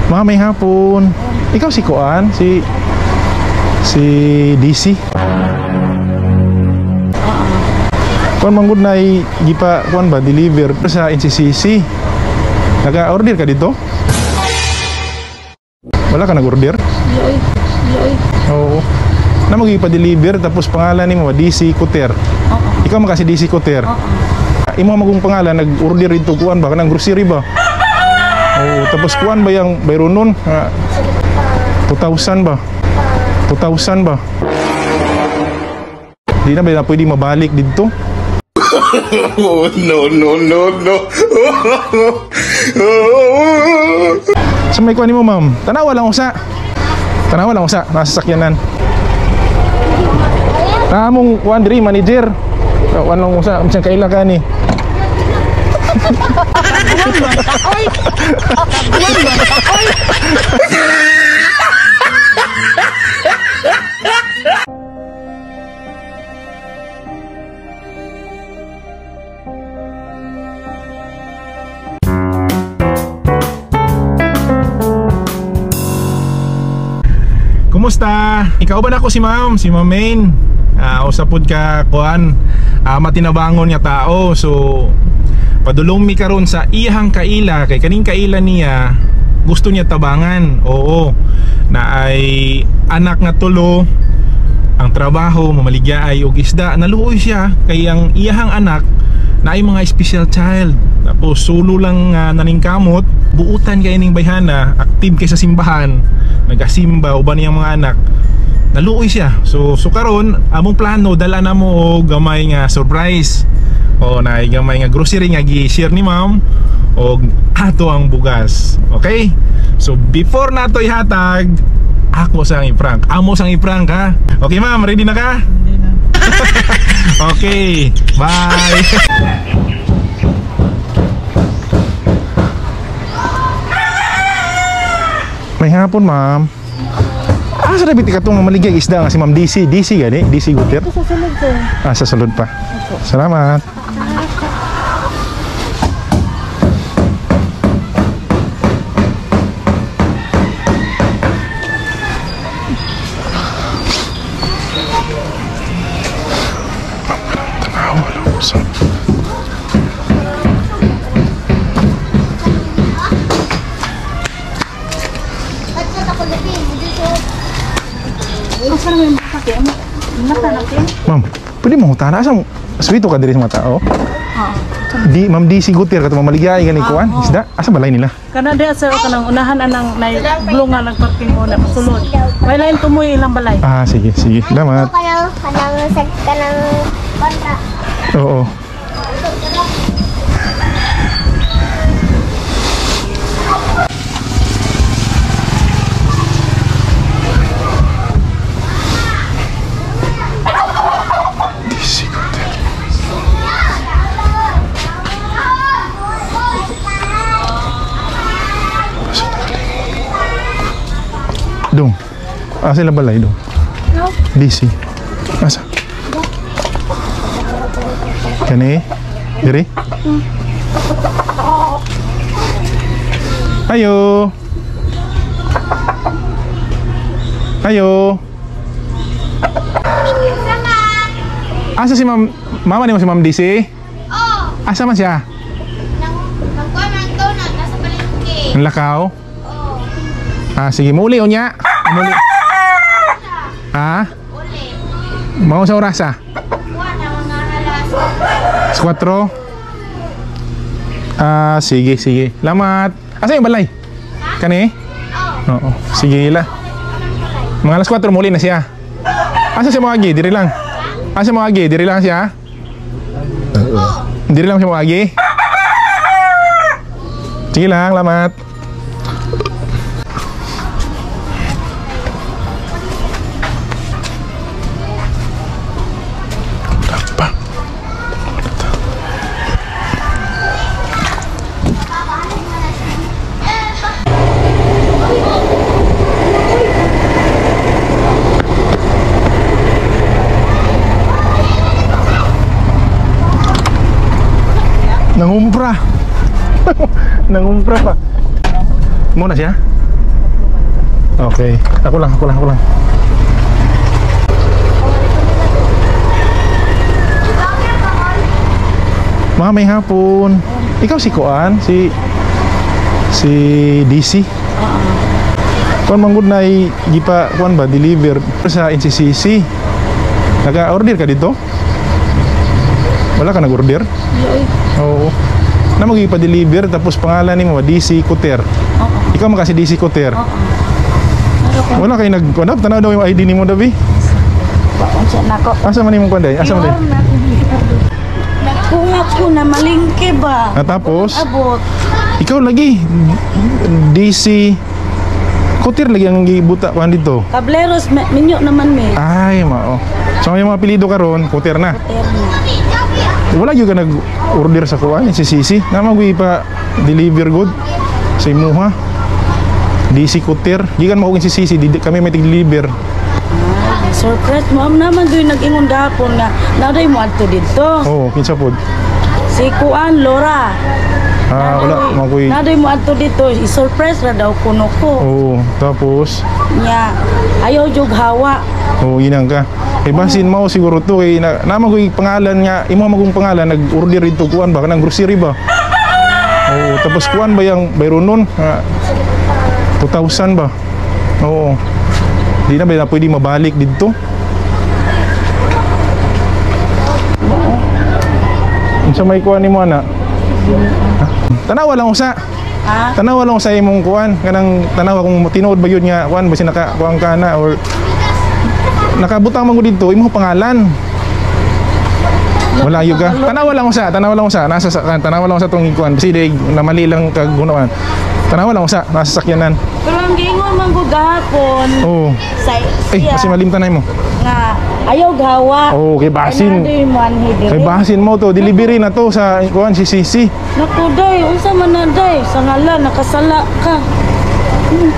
Mamay hapon. Ikaw si Kuan, si DC. Kuan manggod na gipa kuan ba deliver sa NCCC. Naga-order ka dito? Wala ka nag-order? Oo. Na magipa-deliver tapos pangalan nimo DC Kuter. Ikaw man kasi DC Kuter. Imo magong pangalan nag-order dito kuan ba kanang grocery ba? Oo, tapos kuan ba yang bayron nun? 2,000 ba? 2,000 ba? Di na ba na pwede mabalik dito? Oh, no, no, no, no. Sa may kuan nimo, ma'am? Tanawa lang usa. Tanawa lang usa nasa sakyanan. Among kuan diri manager. Kuan lang usa, bisan kaila ka ni. Kumusta? Ikaw ba na ako si ma'am? Si Ma'am Main. Usa pud ka kuan, matinabangon nga tao. So padulong mi karon sa iyang kaila kay kaning kaila niya gusto niya tabangan. Oo. Na ay anak nga tulo, ang trabaho mamaligya ay og isda. Naluoy siya kay ang iyang anak na ay mga special child. Tapos sulo lang naningkamot, buutan kay ning bayhana, active kay sa simbahan, nagasimba uban niyang mga anak. Naluoy siya. So karon among plano dala na mo og gamay nga surprise. O na gamay nga grocery nga gi-share ni ma'am og ato ang bugas. Okay? So before nato ihatag, ako sang i-prank. Amo sang i-prank ha. Okay ma'am, ready na ka? Hindi na. Okay, bye. May hapon ma'am. Ah, sa dapat ka itong mamaligay isda nga si Ma'am DC. DC gani? DC Guter? Sa sulod sir. Ah, sa sulod pa. Salamat. Tanawa lang sa. Ma'am, pwede mo hutana sa swito ka diri sa mga tao? Oo. Di Ma'am DC Guter kato mamaligay gani kuan isda. Asa balay nila? Kana diha sir kanang unahan anang nay blue nga nagparking mo na pasulod. May lain tumoy ilang balay. Ah, sige, sige. Salamat. Kanang kanang kontra. Oo. DC Guter. Dong. Asa sila balay dong? DC. Asa? Kani? Diri? Ayo. Ayo. Asa si ma'am? Mama ni mo si Ma'am DC? Oo. Asa man siya? Nang nangkuan man to na nasa palengke. Ang lakaw? Oo. Ah, sige, muli unya. Muli. Ah? Uli. Mao sa oras ah? Kuan na mga alas 4. Ah, sige, sige. Salamat. Asa yung balay? Kani? Oo. Oo. Sige la. Mga alas 4 muli na siya. Asa siya moagi? Diri lang. Asa moagi? Diri lang siya. Diri lang siya moagi. Sige lang, salamat. Pa. Nangumpra. Nangumpra pa. Muna siya? Okay. Ako lang, ako lang, ako lang. Mamay hapon. Ikaw si Kuan, si DC. Kuan manggod na gipa kuan ba deliver sa NCCC. Naka-order ka dito? Wala ka nag-order? Oo. Na magipa-deliver tapos pangalan nimo DC Kuter. Ikaw man kasi DC Kuter. Wala kay nag kuan tanaw daw yung ID nimo dabi. Unsa nako? Asa man imong kuan day? Asa man day? Kung ako na malingke ba? Tapos Abot. ikaw lagi DC Kuter lagi ang gibuta kuan dito. Kableros minyo naman mi. Ay, mao. So yung mga apelyido karon, Kuter na. Wala gyud ka nag-order sa kuan, si CC. Na pa deliver good sa imuha. DC Kuter. Gikan mo og si CC, di kami may tig-deliver. Ay, surprise mo am naman doy nag-ingon gahapon nga naday mo adto didto. Oo, kinsa pod? Si Kuan Laura. Ah, wala mo koy. Naday mo adto dito, i-surprise ra daw kuno ko. Oo, tapos Nya ayaw jug hawa. oo, ginang ka. Eh basin mao siguro to kay na, naman koy pangalan nga imo magong pangalan nag-order dito kuan ba kanang grocery ba? Oo, tapos kuan ba yang bayron nun? 2,000 ba? Oo. Di na ba na pwede mabalik dito? Unsa may kuan nimo ana? Tanawa lang usa. Ha? Tanawa lang sa imong kuan kanang tanawa kung tinuod ba yun nga kuan ba naka kuan ka na or nakabutang man ko dito imong pangalan. Wala yun ka. Tanawa lang usa, tanawa lang usa nasa tanawa lang usa tong kuan kasi di namali lang kag gunawan. Tanawa lang usa nasa sakyanan. Pero ang giingon man ko gahapon Oo. sa Eh, siya kasi malimtan na mo. nga ayaw gawa. Oo, kay basin. Ay, naday mo anhi diri. Kay basin mo to, delivery na to sa kuan si CC. Naku day, unsa man na day, sa ngala nakasala ka.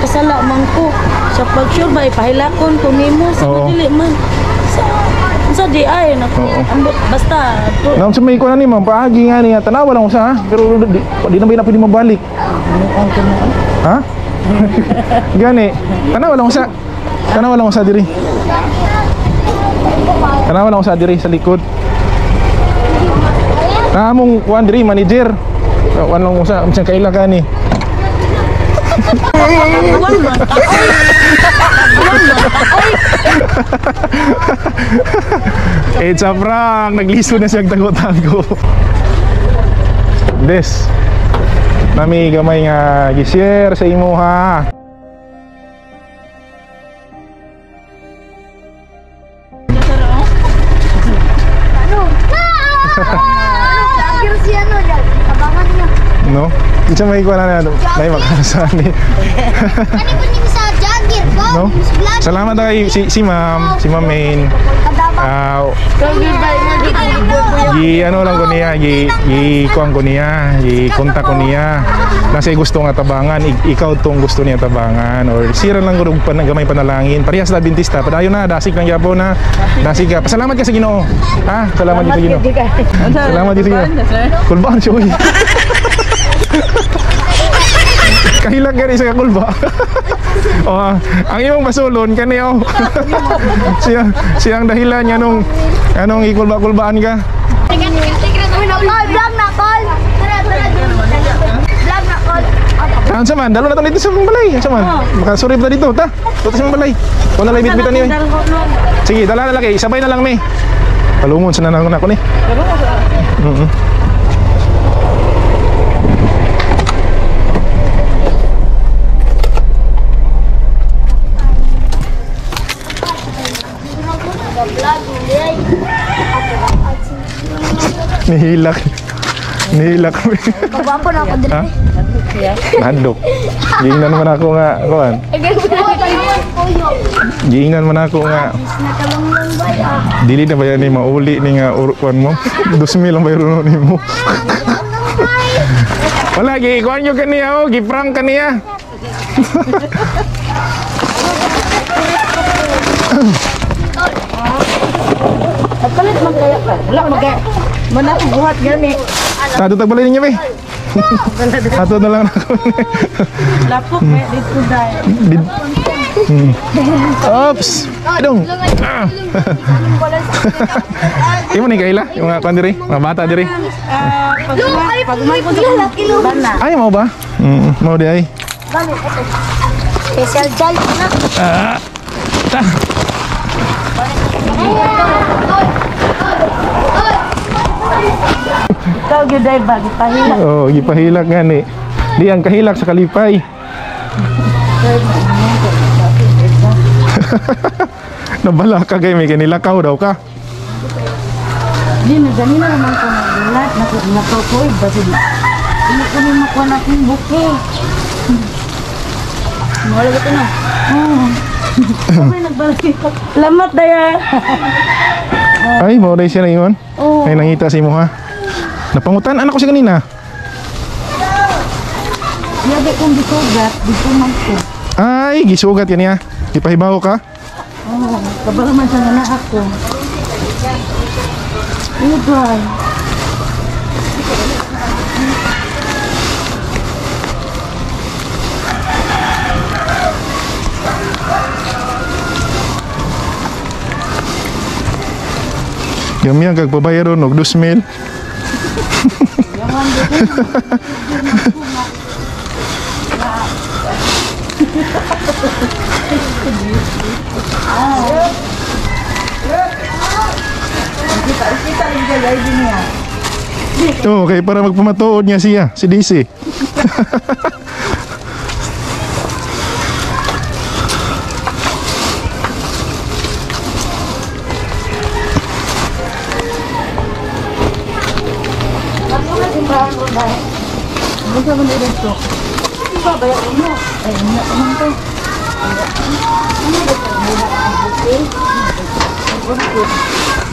Kasala man ko. Sa pag sure ba ipahilakon ko nimo sa Oo. dili man. Sa di ay naku. Oo. Ambot basta to. Naam sa may kuan ni ma'am, paagi nga niya tanawa lang usa ha, pero di na ba na pwede mabalik. Ha? Gani, tanawa lang usa. Tanawa lang usa diri. Tanawa lang usa diri sa likod. Among kuan diri manager. Kuan lang usa, bisan kaila ka ni. It's a prank. Nagliso na siyang tago-tago. Des. Nami gamay nga gi-share sa imo ha. No? Unsa may kuan na nay makasani. No? Salamat kay si ma'am, si Ma'am Main. Gi ano lang ko niya, gi kuan ko niya, gi kontak ko niya. Nasa gusto nga tabangan, ikaw tong gusto niya tabangan or sira lang ko og gamay panalangin. Parehas sa Adventista, padayon na dasig lang gyapon na. Dasig ka. Pasalamat ka sa Ginoo. Ha? Salamat sa Ginoo. Salamat sa Ginoo. Kulbaan siya uy. Kahilag gani sa kakulba. Oh, ang imong basulon kani oh. Siyang dahilan niya nung anong ikulba-kulbaan ka. Vlog na call. Tara, tara. Vlog na call. Unsa man, dalo na to dito sa balay. Unsa man? Makasurip na dito, ta. Dito sa balay. Kuno lang bitbitan niyo. Sige, dala na lang kay, sabay na lang mi. Palungon sa nanang nako ni. Nihilak. Nihilak. Pagwapo na ako diri. Ha? Nandok. Giingnan man ako nga, kuan. Giingnan man ako nga. Dili na ba yan ni mauli ni nga kuan mo? 2,000 lang bayro nimo. Wala gi kuan yo kaniya oh, gi-prank kaniya. Nagpalit man kaya ka. Wala magay. Mana buhat gani. Tado tagbalay ninyo be. Ato na lang ako. Lapok kaya dito dahil. Oops. Dong. Imo ni kaila, yung mga kwan diri, mga bata diri. Pag may ko Ay, mau ba? Mau di ay. Special jal na. Ta. Ikaw gyud ay ba gipahila. Oh, gipahilak gani. Di ang kahilak sa kalipay. Nabala ka kay may kanilakaw daw ka. Di na ganina naman ko nagulat nako basin. Hindi ko ni makuha na akong buke. Mawala ba ito na? Oo. Okay, nagbalik. Lamat daya. Ay, mao day siya na ingon. Oo. Ay, nangita sa imo ha. Napangutan anak ko siya kanina. Yabi kong gisugat, dito man ko. Ay, gisugat kaniya. Gipahibaw ka. Oo, kabalo man siya nga na ako. Ugay. Gamyan kag pabayaron og 2,000. Oh, okay, para magpamatuod niya siya, si DC.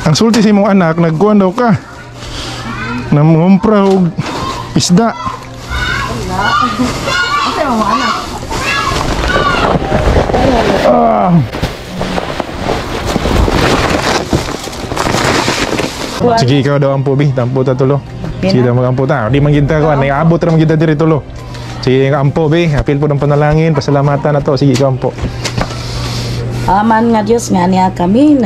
Ang sulti sa imong anak, nagkuan daw ka. Nangumpra og isda. Ah. Sige, ikaw daw ang bi. Tampo ta tulo. Sige daw magampo ta. Di man gid ta kuan, nangabot ra man gid ta diri tulo. Sige, ikaw ampo bi. Apil po ng panalangin, pasalamatan na to. Sige, ikaw ampo. Aman nga Dios nga niya kami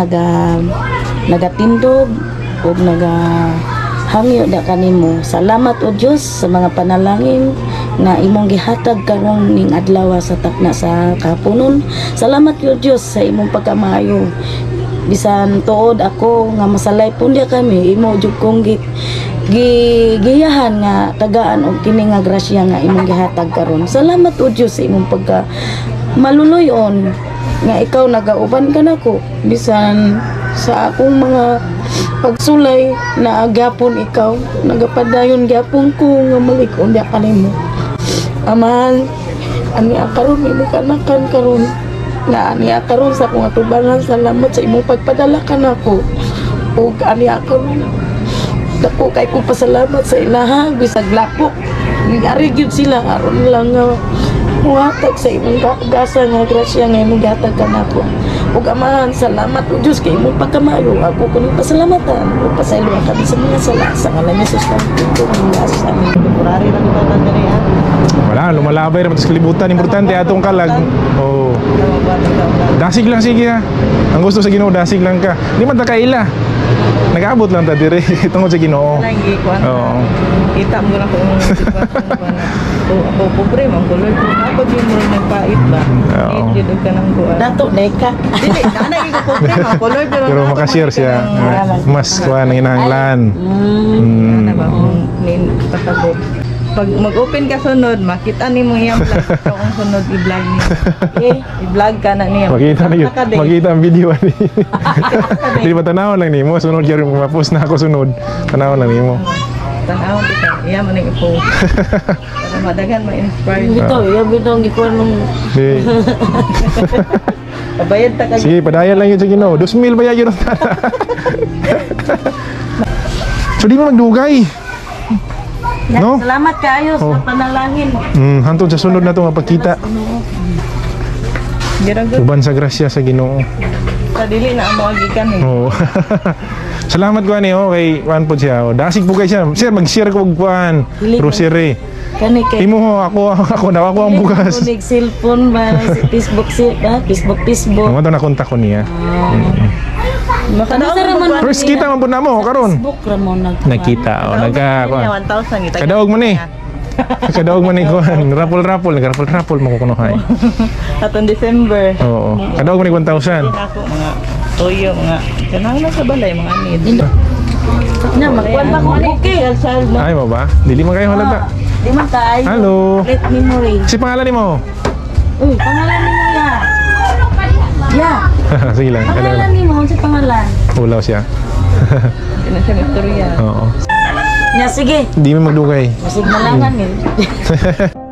nagatindog ug naga hangyo da kanimo. Salamat o Dios sa mga panalangin nga imong gihatag karon ning adlaw sa takna sa kapunon. Salamat o Dios sa imong pagkamaayo. Bisan tuod ako nga masalay pun diya kami, imo jud kong giyahan nga tagaan og kini nga grasya nga imong gihatag karon. Salamat o Dios sa imong pagka maluloyon nga ikaw nagauban ka nako bisan sa akong mga pagsulay na agyapon ikaw nagapadayon gyapon ko nga malig-on diya kanimo. Amahan, ani karon imo kanakan karon nga ani karon sa akong atubangan, salamat sa imong pagpadala kanako ug ani karon dako kay ko pasalamat sa ilaha bisag lapok ari gyud sila aron lang nga muhatag sa imong gasa nga grasya nga imong gihatag kanako. Ug amahan, salamat o Dios kay imong pagkamayo. Ako kuning pasalamatan ug pasayloan kami sa mga sala sa ngalan ni Jesus Kristo. Amen. Wala, lumalabay ra sa kalibutan. Importante atong kalag. Oh. Dasig lang sige ha. Ang gusto sa Ginoo dasig lang ka. Di man ta kaila. Nag-abot lang ta diri tungod sa Ginoo. Oo. Kita mo na kung ako pobre man ko Lord ako jud mo nagpait ba. Oo. Jud og kanang kuan. Dato na ka. Dili ana gyud ko pobre man ko Lord Pero makashare siya. Mas kuan ang hinahanglan. Ana ba kung nin pasabot. Pag mag-open ka sunod, makita nimo iyang vlog. Ikaw ang sunod i-vlog niya. I-vlog ka na niya. Makita na yun. Ka day. Makita ang video ani. Di ba tanaw lang nimo sunod gyud ma-post na ako sunod. Tanaw lang nimo. Tanaw kita. Iya man ang i-post. Para madaghan ma-inspire. Bitaw, iya bitaw gikuan mong Di. Pabayad ta kag Sige, padayon lang yun sa Ginoo. 2,000 ba yun? So di mo magdugay. No? Salamat kaayo sa Oh. panalangin. Hantod sa sunod na to nga pagkita. Gira gud Uban sa grasya sa Ginoo. sa dili na amo agikan eh. Oo. Salamat ko ani oh kay kuan po siya. Oh, dasig po kay siya. Sir, mag-share ko og kuan. Dili ko. Grocery. Kani kay Imo ho ako ako na ako ang bugas. Kunig cellphone ba si Facebook si ba Facebook Facebook. Mo to na kontak ko niya. Ano sa ramon? First kita man pud namo karon. Facebook ramon nag. Nakita oh, nagka kuan. 1,000 kita. Kadaog mo ni. Kadaog mo ni kuan. Rapol-rapol, nagrapol-rapol mo kuno hay. Atong December. Oo. Kadaog mo ni 1,000. Ako mga toyo, mga kanang na sa balay, mga need. Na magkuan pa ko okay. Ay mo ba? Dili man kayo halata. Di man tayo. Hello. Let memory. Si pangalan nimo? Uy, pangalan nimo ya. Ya, Sige lang. Ano pangalan lang. nimo unsa pangalan? Ulaw siya. Hindi na siya istorya. Oo. Nya sige. Di mo magdugay. Masig malangan eh.